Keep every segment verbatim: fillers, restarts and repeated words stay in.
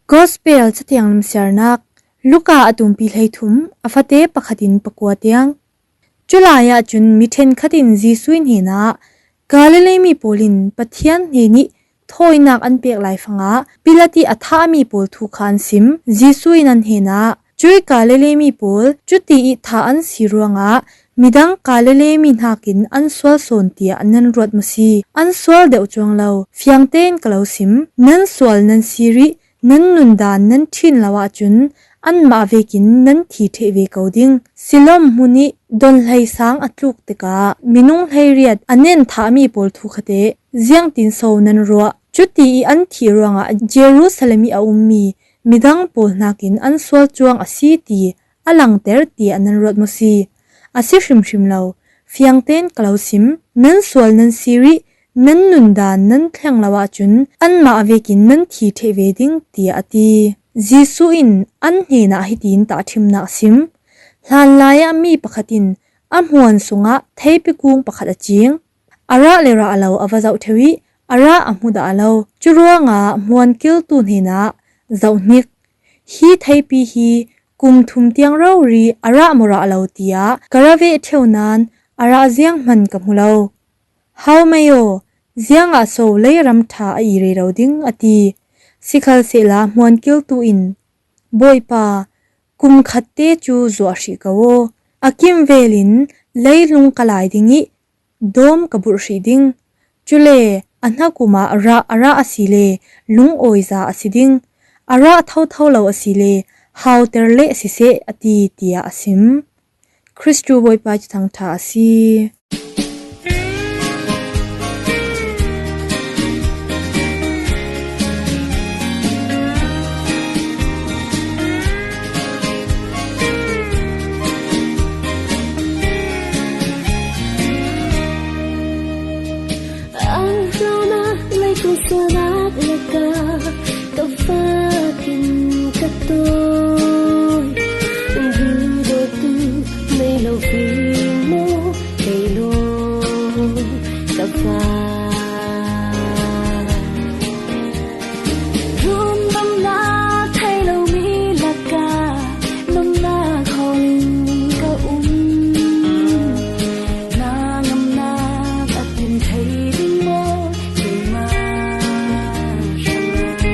Gospel Cathiang Limsiarnak, Luka a tumpi hleithum, a fate pakhatin pakua tiang. Culai ah cun mi ṭhenkhat in Jesuh ih hnenah, Galilee mi pawl in Pathian hnenih thawinak an pek laifangah Pilat ih a thahmi pawl thu kha an sim. Jesuh in an hnenah, cuih Galilee mi pawl cuti ih thah an si ruangah midang Galilee mi hnakin an sual sawn tiah nan ruat maw si? An sual deuh cuang lo, fiang tein ka lo sim. Nan sual nan si rih, nan nundan nan ṭhin lo ahcun anmah vekin nan thi ṭheh ve ko ding. Siloam hmun ih don hleisang a tluk tikah minung hleiriat a nen thahmi pawl thu kha teh ziangtin so nan ruah? Cuti ih an thih ruangah Jerusalem ih a ummi midang pawl hnakin an sual cuang a si ti a langter tiah nan ruat maw si? A si hrimhrim lo, fiang tein ka lo sim. Nan sual nan si rih, nan nundan nan thleng lo ahcun anmah vekin nan thi ṭheh ve ding, tiah a ti. Jesuh in an hnenah hitin tahṭhimnak a sim: Hlanlai ah mi pakhat in a hmuan sungah theipi kung pakhat a cing. A rah le rah lo a va zoh ṭheu ih a rah a hmu dah lo. Curuangah hmuan kiltu hnenah, Zohhnik, hi theipi hi kum thum tiang rori a rah maw rah lo, tiah ka ra veh ṭheu nain a rah zianghman ka hmu lo. Haumei aw, ziangah so lei ram ṭha a i rero ding? a ti. Sikhalsehla hmuan kiltu in, Bawipa, kum khatte cu zuah hrih ko aw. A kimvel in leilung ka lai ding ih dawm ka burh hrih ding. Cule a hnakum ah rah a rah a si le lungawizah a si ding. A rah thotho lo a si le hauter leh siseh, a ti, tiah a sim. Khristu Bawipa ih Thuthang ṭha a si. An hlawnak leitung sualnak lakah ka fakin ka tawi. Duhdawtu nei lo ving maw, kei lawng ka va. Rundamnak thei lomi lakah nunnak hawl in ka um. Na ngamnak a tlin thei ding maw, keimah hrangah?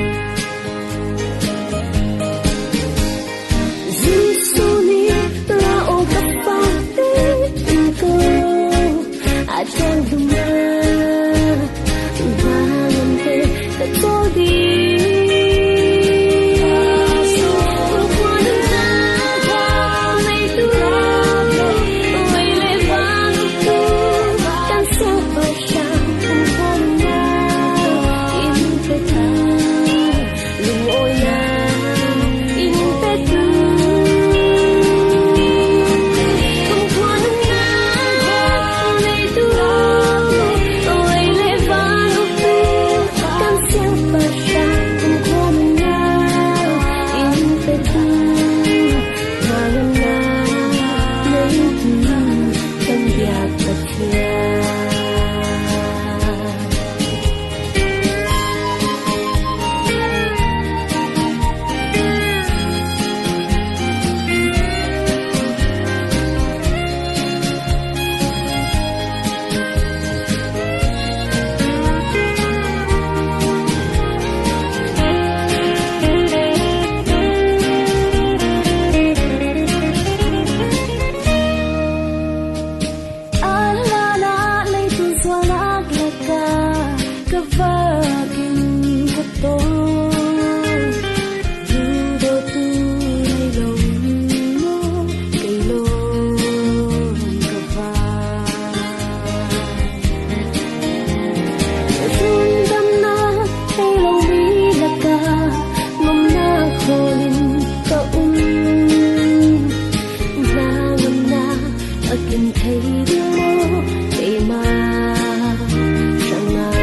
Jesuh nih, ra aw ka fate, in ko a ṭuan hlum ah, hna ngamte ka cawl ding. Kumkhua nunnak neitu, voi le van uktu kan Siangpahrang, kumkhua nunnak in petu, lungawinak in petu. Kumkhua nunnak neitu, voi le van uktu kan Siangpahrang, kumkhua nunnak in petu, hna ngamnak neitu kan biak Pathian. A hlanah leitung sualnak lakah ka fakin ka tawi. Duhdawtu nei lo maw, kei lawng ka va. Rundamnak thei lomi lakah ngamnak hawl in ka um. Hna ngamnak a tlin thei ding maw, keimah hrangah?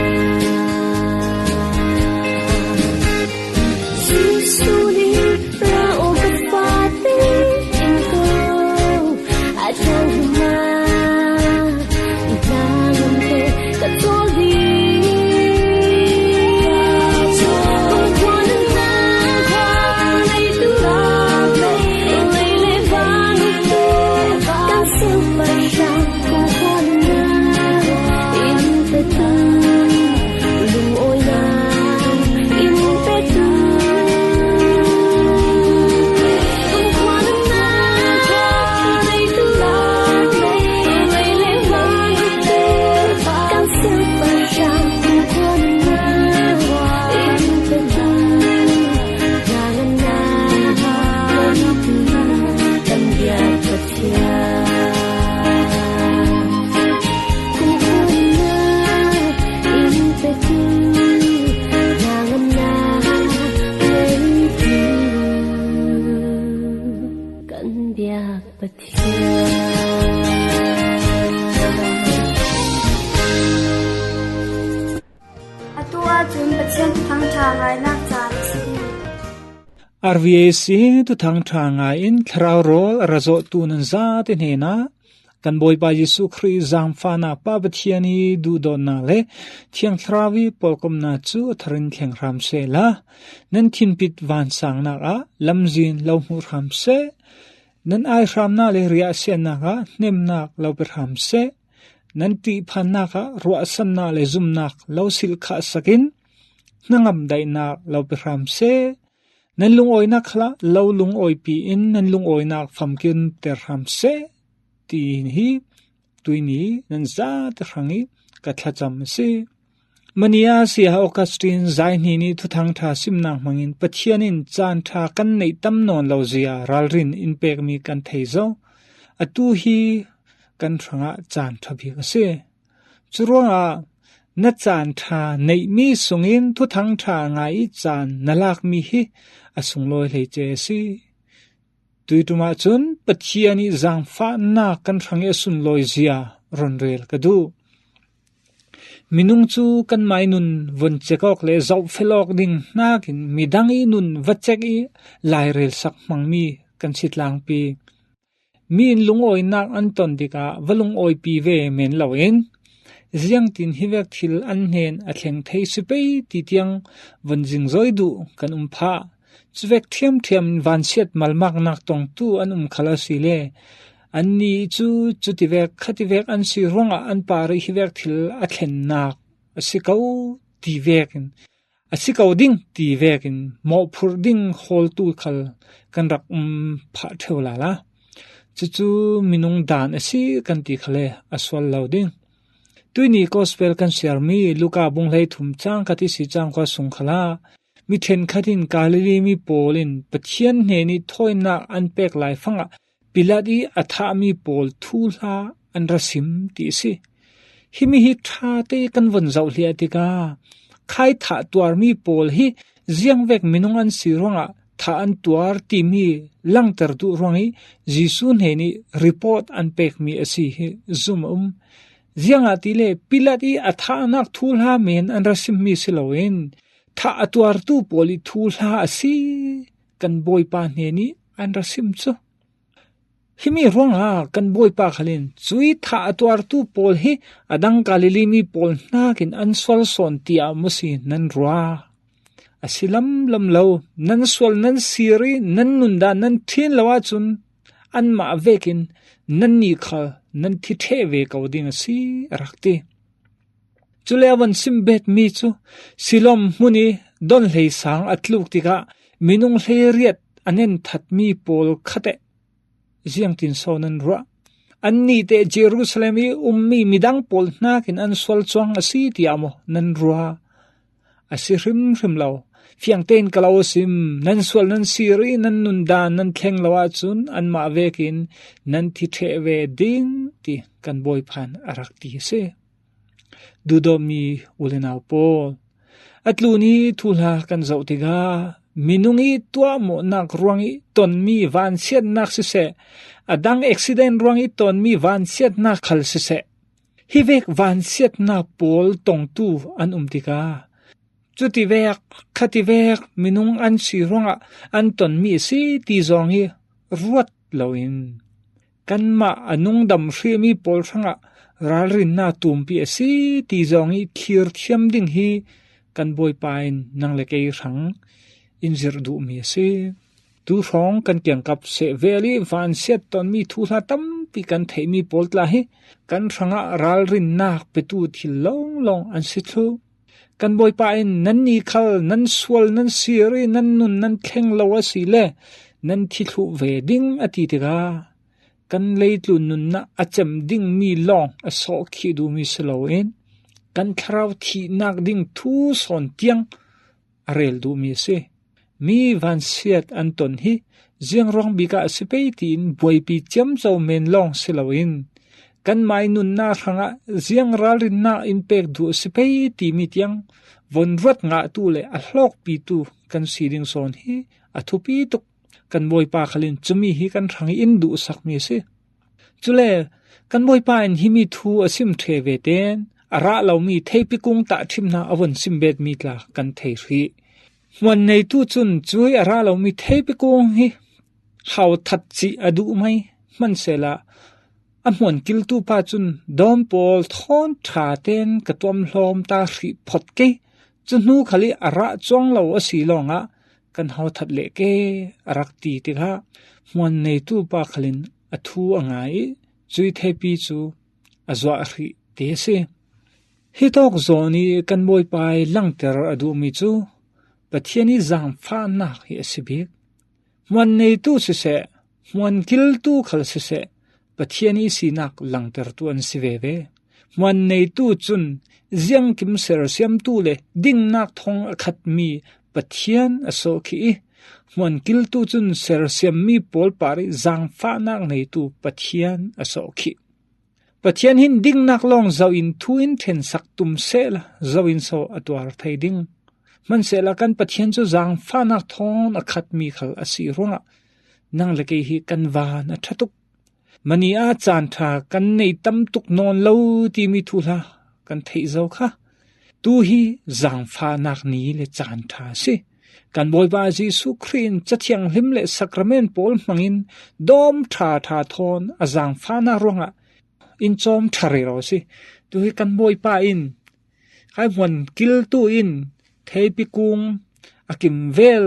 Ngainak caan a si. R V A C Thuthang Ṭha ngai in Thlarau rawl a ra zawhtu nan zate hnenah kan Bawipa Jesuh Khrih zaangfahnak Pa Pathian i duhdawtnak le Thiang Thlarau i pawlkomhnak cu a tharin thleng hram sehla, nan thinpit vansannak ah lamzin lo hmuh hram seh. Nan aihramnak le riahsiatnak ah hnemnak lo pe hram seh. Nan ṭihphannak ah ruahsannak le zumnak lo silhkhah sak in hnangam daihnak lo pe hram seh. Nan lungawinak khalah lo lungawipi in nan lungawinak famkimter hram seh, ti hi tuini nan zate hrangih ka thlacam a si. Mania Sia Augustine zaihni nih Thuthang Ṭha simnak hmangin Pathian in caan ṭha kan neih tam nawn lo zia ralrin in pekmi kan thei zo. Atu hi kan hrangah caan ṭha bik a si. Curuangah na caan ṭha neihmi sungin Thuthang Ṭha ngai i caan na lakmi hi a sunglawi hleice a si. Tuiṭum ahcun Pathian i zaangfahnak kan hrang i a sunlawi zia ronrel ka duh. Minung cu kanmai nun von cek awk le zohfelh awk ding hnakin midang i nun va cek i lairel sak hmangmi kan si tlangpi. Mi in lungawinak an ton tikah va lungawipi ve men loin ziangtin hi vek thil an hnen a thleng thei si pei ti tiang von zingzoi duh kan um phah. Cuvek ṭhiamṭhiam in vansiat malmaknak tongtu an um khal a si le annih cu cutivek khativek an si ruangah an par i hi vek thil a thlennak a si ko ti vekin a si ko ding ti vekin mawhphurh ding hawltu khal kan rak um phah ṭheu lala. Cucu minung dan a si kan ti khal le a sual lo ding. Tuini Gospel kan siarmi Luka bung hleithum cang khat i si cang kua sung khalah mi ṭhenkhat in Galilee mi pawl in Pathian hnen i thawinak an pek lai fangah Pilat i a thahmi pawl thuhla an ra sim ti a si. Himi hi ṭha te kan von zoh hliah tikah khai thah tuarmi pawl hi ziangvek minung an si ruangah thah an tuar timi langter duh ruang i Jesuh hnen i report an pekmi a si hi zum a um. Ziangahtile Pilat i a thahnak thuhla men an ra simmi si loin thah a tuartu pawl i thuhla a si kan Bawipa hnen i an ra sim cu. Himi ruangah kan Bawipa khal in cui thah a tuartu pawl hi a dang Galilee mi pawl hnakin an sual sawn tiah maw si nan rua. A si lamlam lo, nan sual nan sir i nan nundan nan ṭhin lo ahcun anmah vekin nannih khal nan thi ṭheh ve ko ding a si, a rak ti. Cule a van simbetmi cu Siloam hmun i don hleisang a tluk tikah minung hleiriat a nen thatmi pawl khateh ziangtin so nan ruah? Annih teh Jerusalem i ummi midang pawl hnakin an sual cuang a si tiah maw nan ruah? A si hrimhrim lo. Fiangtein ka lo sim, nan sual nan sir i nan nundan nan thleng lo ahcun anmah vekin nan thi ṭheh ve ding ti kan Bawipa in a rak ti a si. Duhdawtmi u le nau pawl, a tlun i thuhla kan zoh tikah minung i tuahmawhnak ruang i tonmi vansiatnak siseh, a dang accident ruang i tonmi vansiatnak khal siseh, hi vek vansiatnak pawl tongtu an um tikah cutivek khativek minung an si ruangah an tonmi a si ti zong i ruat loin kanmah a nungdam hrihmi pawl hrangah ralrinnak tumpi a si ti zong i thlir thiam ding hi kan Bawipa in nang le kei hrang in zirh duhmi a si. Tu hrawng kan kiangkap seh vel i vansiat tonmi thuhla tampi kan theihmi pawl tla hi kan hrangah ralrinnak petu thil lawnglawng an si thluh. Kan Bawipa in, "Nannih khal nan sual nan sir i nan nun nan thleng lo a si le nan thi thluh ve ding," a ti tikah kan leitlun nunnak a cem dingmi lawng a sawh khih duhmi si loin kan thlarau thihnak ding thu sawn tiang a rel duhmi a si. Mi vansiat an ton hi ziang ruang bik ah a si pei tiin buaipi ciamco men lawng si loin kanmai nunnak hrangah ziang ralrinnak in pek duh a si pei timi tiang von ruat ngahtu le a hlawkpitu kan si ding sawn hi a thupi tuk. Kan Bawipa khal in cumi hi kan hrang in duhsakmi a si. Cule kan Bawipa in himi thu a sim ṭheh ve tein a rah lomi theipi kung tahṭhimnak a von simbetmi tla kan thei hrih. Hmuan neitu cun cui a rah lomi theipi kung hi hau that cih a duh mai. Hmansehla a hmuan kiltu pa cun dawm pawl thawn ṭha tein ka tuamhlawm ta hrih phawt kei, cu hnu khal i a rah cuang lo a si lawngah kan hau that leh ke, a rak ti tikah hmuan neitu pa khal in a thu a ngai i cui theipi cu a zuah hrih ti a si. Hi tawk zawn i kan Bawipa i langter a duhmi cu Pathian i zaangfahnak hi a si bik. Hmuan neitu siseh, hmuan kiltu khal siseh, Pathian i sinak langtertu an si veve. Hmuan neitu cun ziangkim sersiamtu le dingnak thawng a khatmi Pathian a sawh khi i, hmuan kiltu cun sersiammi pawl par i zaangfahnak neitu Pathian a sawh khi. Pathian hin dingnak lawng zoh in thu in ṭhensak tum sehla, zoh in so a tuar thei ding? Hmansehla kan Pathian cu zaangfahnak thawn a khatmi khal a si ruangah nang le kei hi kan van a ṭha tuk. Mani ah caan ṭha kan nei tam tuk nawn lo timi thuhla kan theih zo kha. Tu hi zaangfahnak ni le caan ṭha a si. Kan Bawipa Jesuh Khrih in Cathianghlim le sakrament pawl hmangin dawm ṭha ṭha thawn a zaangfahnak ruangah in cawm ṭha rero a si. Tu hi kan Bawipa in, khai hmuan kiltu in theipi kung a kimvel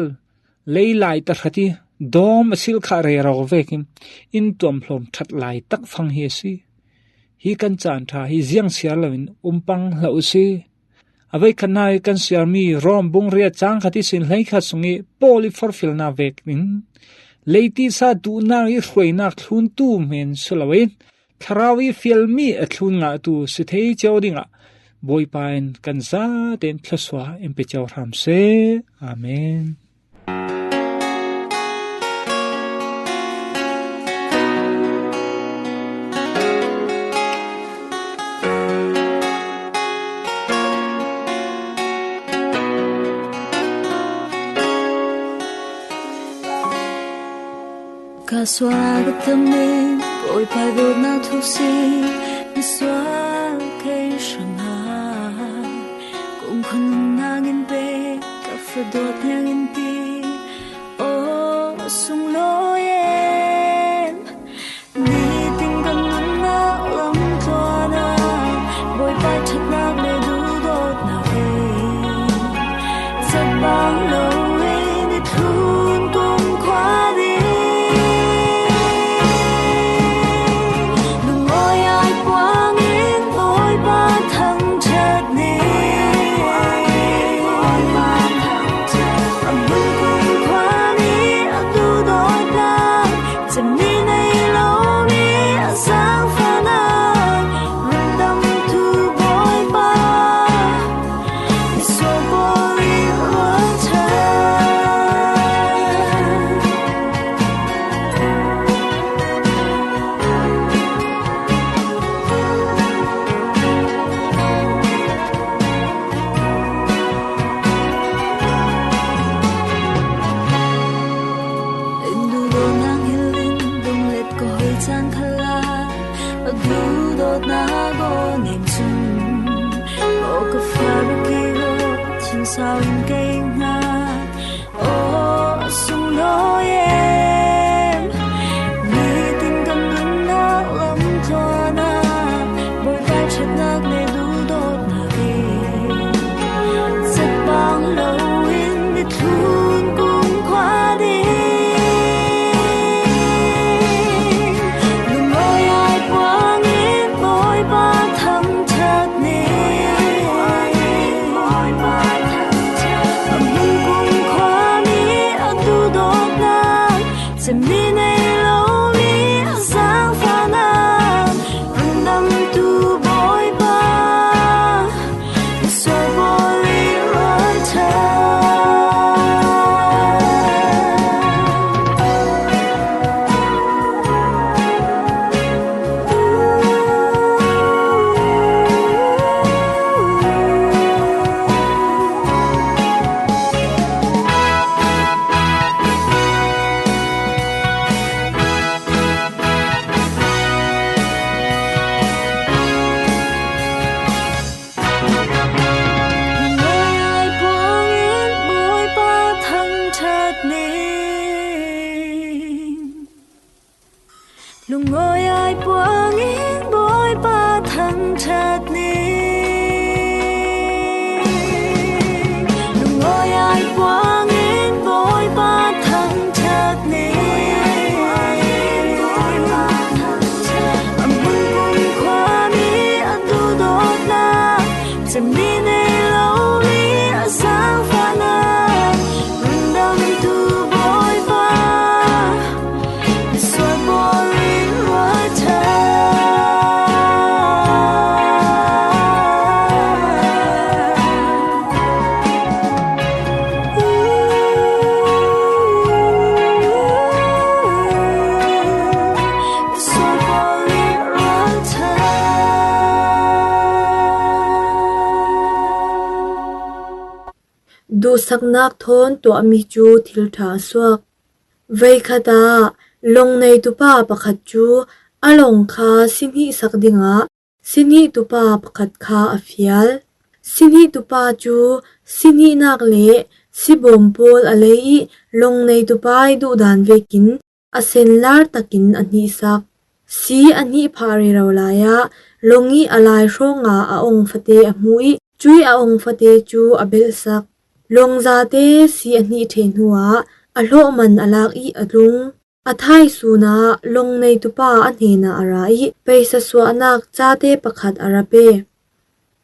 lei lai tahrat i dawm a silh kha rero vekin in tuamhlawm ṭhat lai tak fang hi a si. Hi kan caan ṭha hi ziang siar loin um pang hlah u si. A voikhat hna i kan siarmi Rom bung riat cang khat i sin hleikhat sung i Paul i forfilnak vekin leitisa duhnak i hruainak thluntu men si loin Thlarau i fialmi a thlun ngahtu si thei cio dingah Bawipa in kan zaten thluasuah in pe cio hram seh. Amen. Ka sual ka tam in Bawipa dawtnak thuk si, na sual kei hrang hna. Kum khan nang in pe, ka fa dawt nang in ti. Aw, sunglawi em, nitin kan nunnak lam tluan ah Bawipa ṭhatnak le duhdawtnak in Catbang lo in i thlun kum khua ding. Lungawi ai puang in Bawipa thangṭhat ning. A hmun kum khua nih a duhdawtnak, cemmi nei lomi a zaangfahnak, rundamtu Bawipa, i sual pawl in ruat ṭhan. Duhdawtnak hngilh in donglet ka hoi caan khal ah, a duhdawtnak aw nem cun, aw ka far, ka rawt, thinsau in kei hngak. Aw sunglawi em, nitin kan nunnak lam tluan ah Bawipa ṭhatnak le duhdawtnak in Catbang lo in i thlun kum khua ding. Lungawi ai puang in Bawipa thangṭhat ning. Duhsaknak thawn tuahmi cu thil ṭha a suak. Veikhat ah long neitupa pakhat cu a long kha si hnih sak dingah si hnih tupa pakhat kha a fial. Si hnih tupa cu si hnihnak le si bawm pawl a lei i long neitupa ih duhdan vekin a senlar takin a hnihsak. Si a hnih phah rero lai ah long ih a lai hrawngah a ong fate a hmuh i cuih a ong fate cu a belhsak. Long zate si a hnih ṭheh hnuah a hlawh man a lak i a tlung. A thaisun ah long neitupa a hnenah a ra i peisa suahnak cate pakhat a ra pe.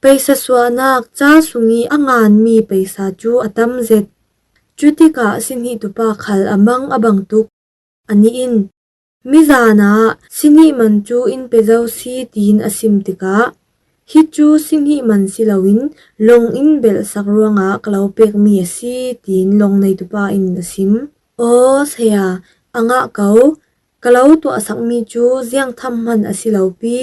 Peisa suahnak ca sung ih a nganmi peisa cu a tam zet. Cutikah si hnihtupa khal a mang a bang tuk. Anih in, "Mizan ah si hnih man cu in pe zo si," tiin a sim tikah, "Hi cu si hnih man si loin long in belhsak ruangah ka lo pekmi a si," tiin long neitupa in a sim. "Aw saya, a ngah ko. Ka lo tuahsakmi cu ziangtham hman a si lo pi.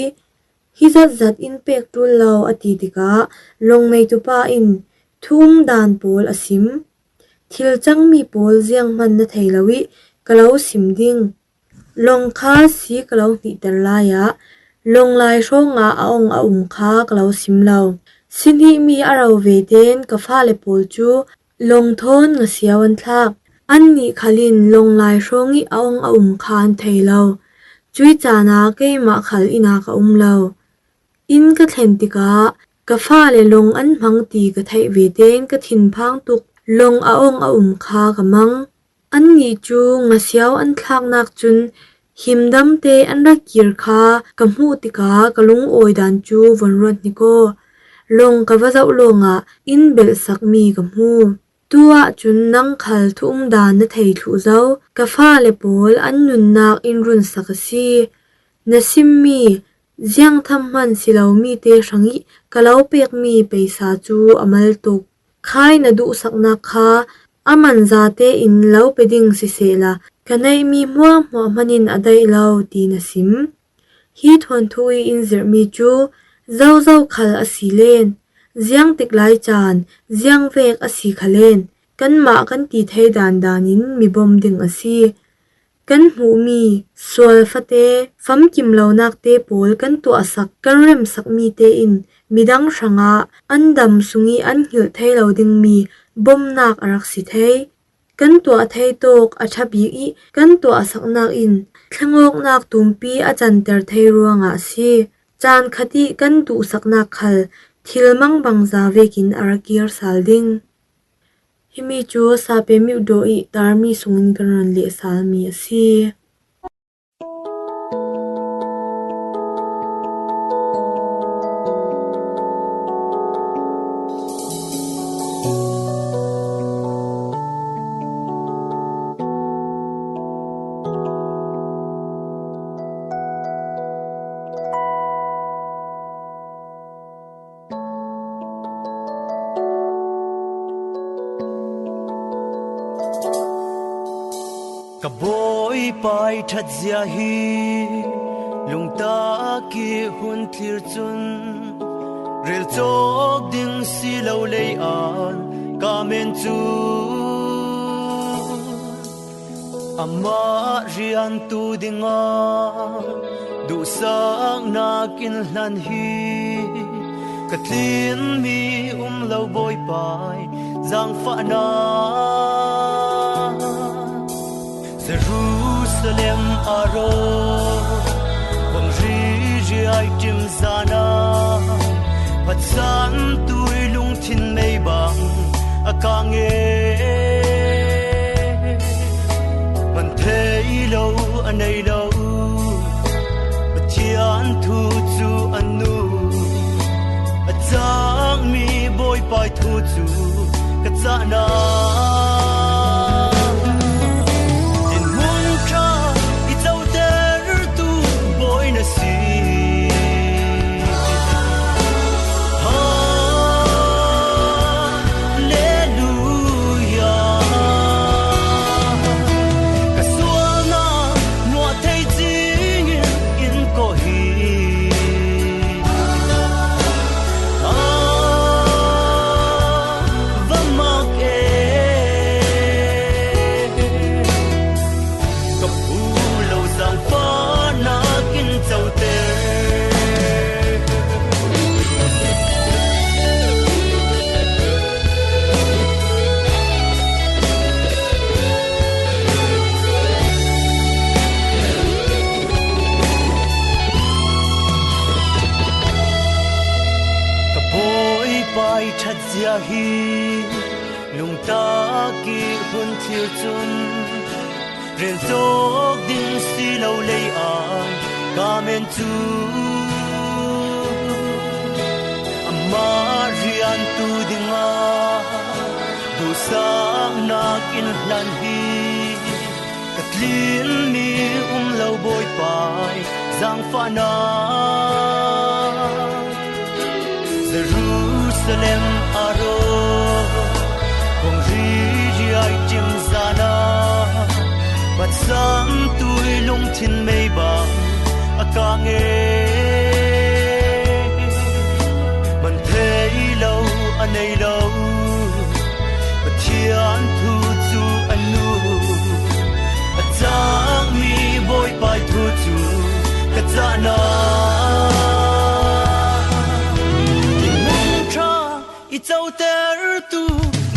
Hi zatzat in pek ṭul lo," a ti tikah long neitupa in thu um dan pawl a sim. "Thil cangmi pawl zianghman na thei lo ih ka lo sim ding. Long kha si ka lo hnihter lai ah long lai hrawngah a ong a um kha ka lo sim lo. Si hnihmi a ro ve tein ka fale pawl cu long thawn ngasiau an thlak. Annih khal in long lai hrawng ih a ong a um kha an thei lo. Cuih caan ah keimah khal inn ah ka um lo. Inn ka thlen tikah ka fale long an hmang ti ka theih ve tein ka thinphang tuk. Long a ong a um kha ka mang. Annih cu ngasiau an thlaknak cun himdamte an ra kir kha ka hmuh tikah ka lungawi dan cu von ruat hnik aw. Long ka va zoh lawngah in belhsakmi ka hmu. Tu ahcun nang khal thu um dan na thei thluh zo. Ka fale pawl an nunnak in runsak a si. Na simmi ziangtham hman si lomi te hrangih ka lo pekmi peisa cu a mal tuk. Khai na duhsaknak kha a man zate in lo pe ding sisehla ka neihmi hmuahhmuah hman in a daih lo," tiin a sim. Hi thawnthu ih in zirhmi cu zozo khal a si len, ziangtik lai caan, ziangvek a si kha len, kanmah kan ti thei dandan in mi bawm ding a si. Kan hmuhmi sual fate, famkim lonak te pawl kan tuahsak, kan remsakmi tein midang hrangah an dam sung ih an hngilh thei lo dingmi bawmnak a rak si thei. Kan tuah thei tawk a ṭha bik ih kan tuahsaknak in thlengawknak tumpi a canter thei ruangah a si. Caan khat ih kan duhsaknak khal thil mangbangza vekin a ra kir sal ding. Himi cu Sape Myo Daw ih tarmi sungin kan ron leh salmi a si. Ka Bawipa ih ṭhatzia hi lungtak ih hun thlir cun rel cawk ding si lo lei an ka men cu. Amah riantu dingah duhsaknak in hlan hi ka tlinmi um lo Bawipa ih zaangfahnak. Jerusalem ah ro kong riri ai ṭim zan ah phatsantu ih lungthin mei bang a kang e. Hman thei lo a nei lo Pathian thu cu a nu, a cangmi Bawipa ih thu cu ka cahnak. Dinhmun ṭha i cotertu Bawi na si. Halleluia. Ka sualnak nuah thei cingin in kawh hi. A va mak e. hi lungtak i hun thir cun rel cawk ding si lo lei ah ka men cu amah riantu dingah duhsaknak in hlan hi ka tlinmi um lo Bawipa i zaangfahnak Jerusalem a raw kong riri ai cing zana patsamtu i lungthin meibang a kang e. Man thei lo a nei lo Pathian thu cu a nu a cangmi Bawipa thu cu ka cahnak i nungṭha i cotertu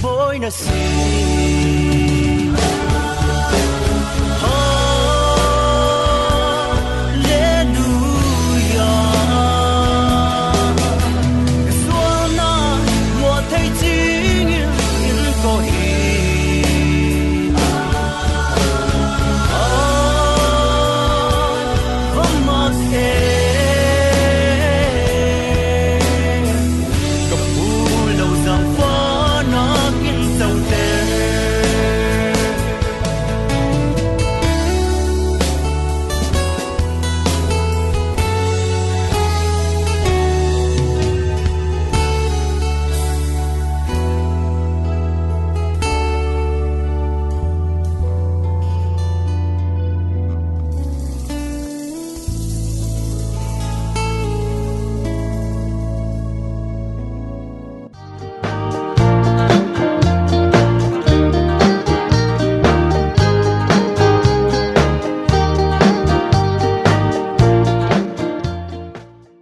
Bawi na si.